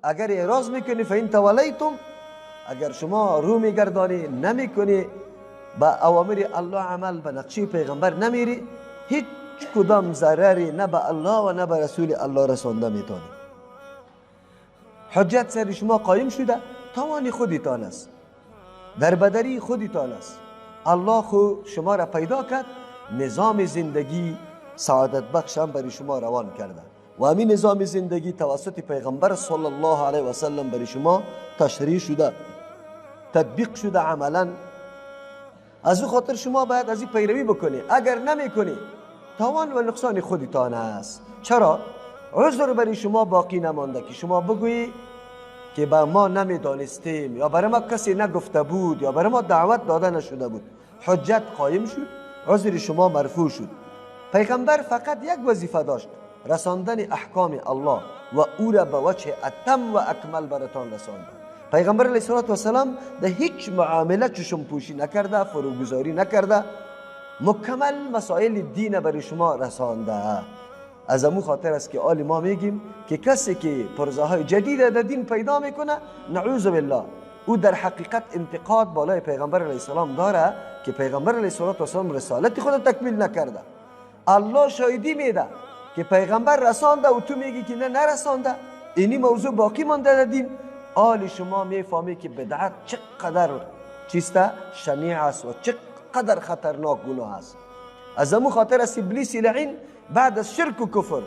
اگر اعراض میکنی فان تولیتم، اگر شما رو میگردانی نمیکنی، به اوامر الله عمل، به نقشه پیغمبر نمیری، هیچ کدام ضرری نه به الله و نه به رسول الله رسانده میتونی. حجت سر شما قایم شده، توان خودتان است، در بدری خودتان است. الله خو شما را پیدا کرد، نظام زندگی سعادت بخش هم برای شما روان کرده و همین نظام زندگی توسط پیغمبر صلی الله علیه و سلم برای شما تشریح شده، تطبیق شده عملا. از او خاطر شما باید از این پیروی بکنی. اگر نمیکنی تاوان و نقصان خودتان است. چرا؟ عذر برای شما باقی نمانده که شما بگویی که به ما نمیدانستیم، یا برای ما کسی نگفته بود، یا برای ما دعوت داده نشده بود. حجت قایم شد، عذر شما مرفوع شد. پیغمبر فقط یک وظیفه داشت، رساندن احکام الله، و او را به وجه اتم و اکمل براتان رسانده. پیغمبر علیه السلام در هیچ معامله چشم پوشی نکرده، فروگذاری نکرده، مکمل مسائل دین برای شما رسانده. از امو خاطر است که آل ما میگیم که کسی که پرزه های جدید در دین پیدا میکنه، نعوذ بالله، او در حقیقت انتقاد بالای پیغمبر علیه السلام داره که پیغمبر علیه السلام رسالت خود تکمیل نکرده. الله شاهدی میده که پیغمبر رسانده و تو میگی که نه نرسانده، اینی موضوع باقی مانده در دین. آل شما میفهمی که بدعت چقدر چیسته شنیع است و چقدر خطرناک گناه است. از امو خاطر است ابلیس لعین بعد از شرک و کفر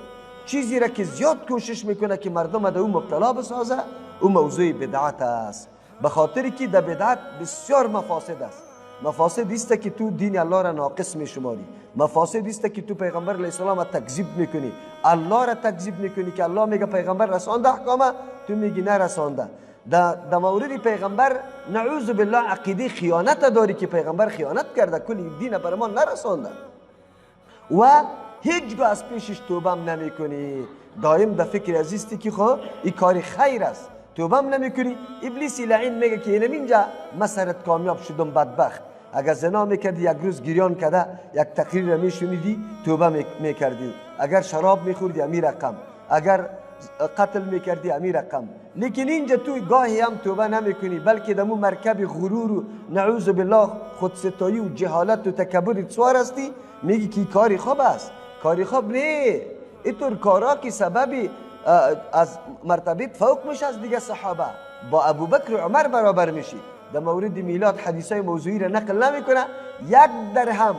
چیزی را که زیاد کوشش میکنه که مردم در او مبتلا بسازه، او موضوع بدعت است. به خاطر که در بدعت بسیار مفاسد است. مفاسد است که تو دین الله را ناقص میشماری، مفاسد است که تو پیغمبر علیه السلام را تکذیب میکنی، الله را تکذیب میکنی که الله میگه پیغمبر رسانده احکامه، تو میگی نرسانده. در مورد پیغمبر نعوذ بالله عقیده خیانت داری که پیغمبر خیانت کرده، کلی دین بر ما نرسانده و هیچگاه از پیشش توبه نمیکنی. دایم در فکر عزیزتی که خب این کار خیر است، توبه نمیکنی. ابلیس لعین میگه که اینم اینجا مسرت کامیاب شدم بدبخت. اگر زنا میکردی یک روز گریان کرده یک تقریر میشنیدی توبه میکردی، اگر شراب میخوردی امی رقم، اگر قتل میکردی امی رقم. لیکن اینجا تو گاهی هم توبه نمیکنی، بلکه دمو مرکب غرور و نعوذ بالله خودستایی و جهالت و تکبر سوار هستی، میگی که کاری خوب است. کاری خوب نه، اینطور کارا که سبب از مرتبه فوق میشه از دیگه صحابه، با ابوبکر و عمر برابر میشی. در مورد میلاد حدیثای موضوعی را نقل نمیکنه، یک درهم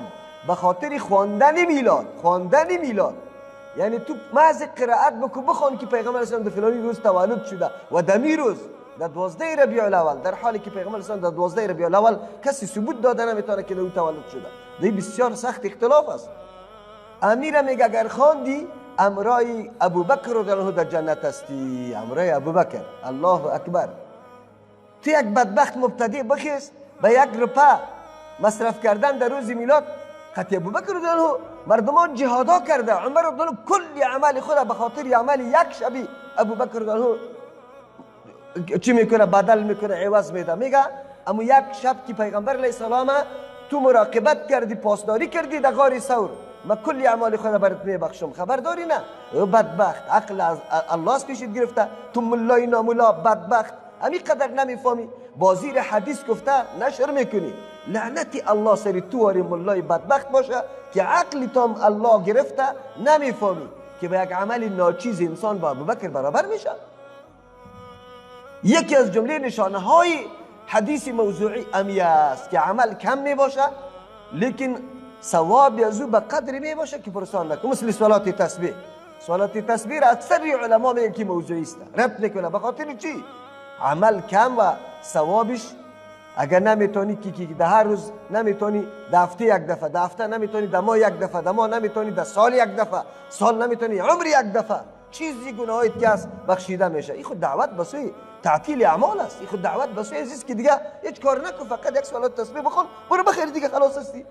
به خاطر خواندن میلاد، خواندن میلاد، یعنی تو محض قرائت بکن، بخوان که پیغمبر اسلام در فلانی روز تولد شده و دمی روز در 12 ربیع الاول، در حالی که پیغمبر اسلام در 12 ربیع الاول کسی ثبوت داده نمیتونه که او تولد شده. دی بسیار سخت اختلاف است. امیر میگه اگر خواندی امرای ابوبکر رضی الله در جنت هستی، امرای ابوبکر. الله اکبر. تو یک بدبخت مبتدی بخیز به یک روپه مصرف کردن در روز میلاد قطع ابوبکر رضی الله مردمان جهادا کرده، عمر رضی الله کل عمل خود به خاطر عمل یک شبی ابوبکر رضی الله چی میکنه؟ بدل میکنه، عوض میده. میگه اما یک شب که پیغمبر علیه السلام تو مراقبت کردی، پاسداری کردی در غار ثور، ما کلی اعمال خود برات میبخشم، خبر داری نه؟ بدبخت عقل از الله از پیشت گرفته، تو ملای نامولا بدبخت همی قدر نمیفهمی، بازیر حدیث گفته نشر میکنی. لعنتی الله سری تو واری ملای بدبخت باشه که عقل تام الله گرفته نمیفهمی که به یک عمل ناچیز انسان با ابوبکر برابر میشه. یکی از جمله نشانه های حدیث موضوعی امی است که عمل کم میباشه لیکن ثواب از او به قدر می باشه که پرسان نکن. مثل صلات تسبیح، صلات تسبیح را اکثر علما میگن که موضوعی است، ربط نکنه. به خاطر چی؟ عمل کم و ثوابش اگر نمیتونی که در هر روز نمیتونی، در هفته یک دفعه، در هفته نمیتونی، در ماه یک دفعه، در ماه نمیتونی، در سال یک دفعه، سال نمیتونی، عمر یک دفعه، چیزی گناهایت که است بخشیده میشه. این خود دعوت به سوی تعطیل اعمال است. این خود دعوت به سوی عزیز که دیگه هیچ کار نکن، فقط یک صلات تسبیح بخون برو بخیر دیگه خلاص هستی.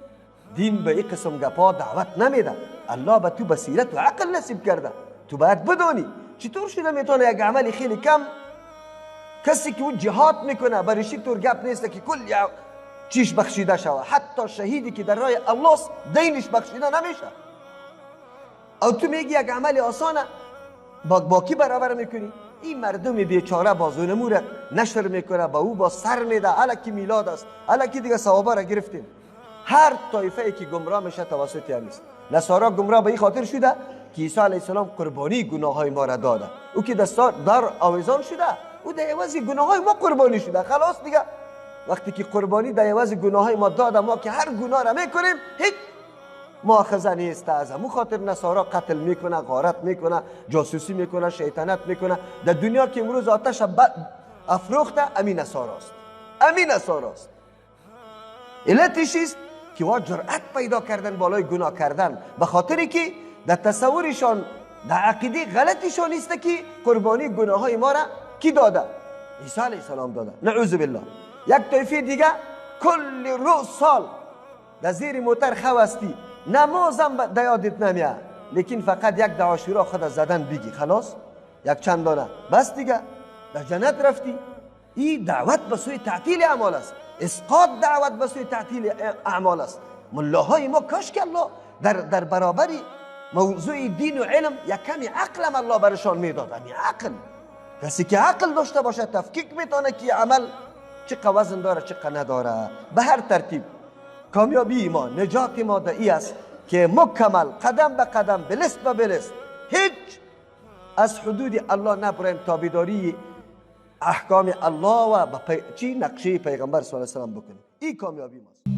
دین به این قسم گپا دعوت نمیده. الله به تو بصیرت و عقل نصیب کرده، تو باید بدانی چطور شده میتونه یک عمل خیلی کم، کسی که او جهاد میکنه برایش طور گپ نیست که کل چیش بخشیده شوه، حتی شهیدی که در راه الله است دینش بخشیده نمیشه. او تو میگی یک عمل آسانه، با کی برابر میکنی؟ این مردم بیچاره بازونمو را نشر میکنه، با او با سر میده، الکی میلاد است، الکی دیگه ثوابا را گرفتیم. هر طایفه ای که گمراه میشه توسط همیست. نصارا گمراه به این خاطر شده که عیسی علیه السلام قربانی گناه های ما را داده، او که دستار در آویزان شده، او در عوض گناه های ما قربانی شده. خلاص دیگه وقتی که قربانی در عوض گناه های ما داده، ما که هر گناه را میکنیم هیچ مؤاخذه نیست. از همون خاطر نصارا قتل میکنه، غارت میکنه، جاسوسی میکنه، شیطنت میکنه. در دنیا که امروز آتش افروخته امین نصاراست، امین نصاراست. علتش است که وا جرأت پیدا کردن بالای گناه کردن، به خاطری که در تصورشان، در عقیده غلطشان است که قربانی گناه های ما را کی داده؟ عیسی علیه السلام داده. نعوذ بالله. یک طایفه دیگه کل روز سال در زیر موتر خواستی، نمازم در یادت نمیاد، لیکن فقط یک دعاشورا خود زدن بگی خلاص، یک چند دانه بس دیگه در جنت رفتی. این دعوت به سوی تعطیل اعمال است، اسقاط دعوت به سوی تعطیل اعمال است. ملاهای ما کاش که الله در برابر موضوع دین و علم یک کمی عقل الله برشان میداد. یعنی عقل، کسی که عقل داشته باشه تفکیک میتونه که عمل چه وزن داره چه نداره. به هر ترتیب کامیابی ما، نجات ما در ای است که مکمل قدم به قدم، بلست به بلست، هیچ از حدود الله نبریم، تابعداری احکام الله و چی نقشه پیغمبر صلی الله علیه و سلم بکنیم. این کامیابی ماست.